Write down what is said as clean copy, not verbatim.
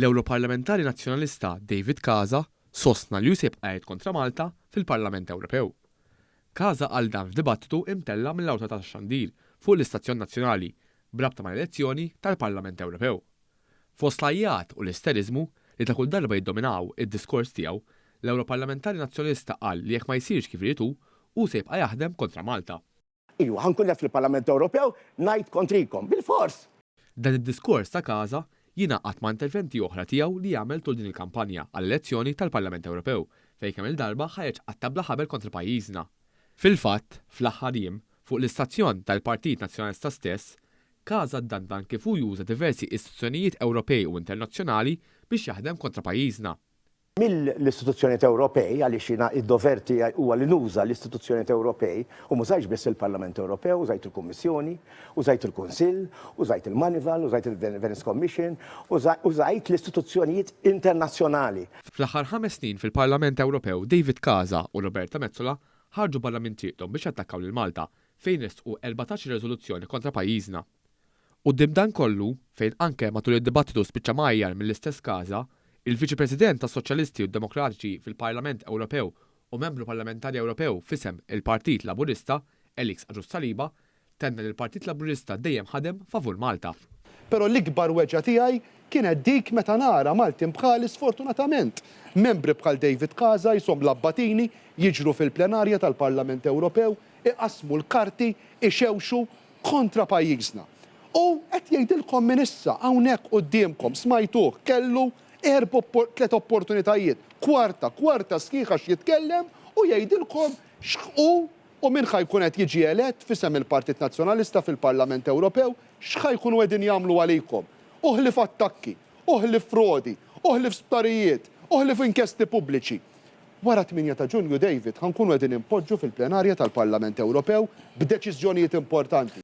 L-Ewroparlamentari Nazzjonalista David Casa sostna li hu se jibqa' jgħid kontra Malta fil-Parlament Ewropew. Casa qal dan f'dibattitu imtella' mill-Awtorità tax-Xandir fuq l-istazzjon nazzjonali b'rabta mal-elezzjoni tal-Parlament Ewropew. Fost l-għajjat u l-isteriżmu li ta' kull darba jiddominaw id-diskors tiegħu, l-Ewroparlamentari Nazzjonalista qal li jekk ma jsirx kif irid hu, hu se jibqa' jaħdem kontra Malta. Iwa, ħa nkun qed fil-Parlament Ewropew ngħid kontrikom. Bilfors! Dan id-diskors ta' Casa jingħaqad ma' interventi oħra tiegħu li għamel tul din il-kampanja għall-elezzjoni tal-Parlament Ewropew fejn kemm-il darba ħareġ qatta' bla ħabel kontra pajjiżna. Fil-fatt, fl-aħħar jiem, fuq l-istazzjon tal-Partit Nazzjonalista stess, Casa ddandan kif hu juża diversi istituzzjonijiet Ewropej u internazzjonali biex jaħdem kontra pajjiżna. Mill-istituzzjonijiet Ewropej, għaliex jiena d-dover tiegħi huwa li nuża l-istituzzjonijiet Ewropej, u m'użajtx biss il-Parlament Ewropew, użajt il-Kummissjoni, użajt il-Kunsill, użajt il-Moneyval, użajt il-Venice Commission, użajt l-istituzzjonijiet internazzjonali. Fl-aħħar ħames snin fil-Parlament Ewropew David Casa u Roberta Metsola ħarġu barra minn triqthom biex jattakkaw lil Malta fejn ressqu 14-il reżoluzzjoni kontra pajjiżna. Quddiem dan kollu, fejn anke matul id-dibattitu spiċċa mgħajjar mill-istess Casa, il-Viċi President tas-Soċjalisti u d-Demokratiċi fil-Parlament Ewropew u Membru Parlamentari Ewropew f'isem il-Partit Laburista, Alex Agius Saliba, tenna li l-Partit Laburista dejjem ħadem favur Malta. Però l-ikbar weġgħa tiegħi kienet dik meta nara Maltin bħali sfortunatament, membri bħal David Casa qishom l-abbatini jiġru fil-plenarja tal-Parlament Ewropew, iqassmu l-karti, ixewxu kontra pajjiżna. U qed jgħidilkom minn issa, hawnhekk quddiemkom, smajtuh, kellu erba' tliet opportunitajiet, kwarta, kwarta sħiħa x'jitkellem u jgħidilkom x'hu u min ħa jkun qed jiġi elett f'isem il-Partit Nazzjonalista fil-Parlament Ewropew, x'ħa jkunu qegħdin jagħmlu għalikom. U ħlief attakki, u ħlief frodi, u ħlief sptarijiet, u ħlief inkjesti pubbliċi. Wara t-tmienja ta' Ġunju, David, ħa nkunu qegħdin inpoġġu fil-plenarja tal-Parlament Ewropew b'deċiżjonijiet importanti.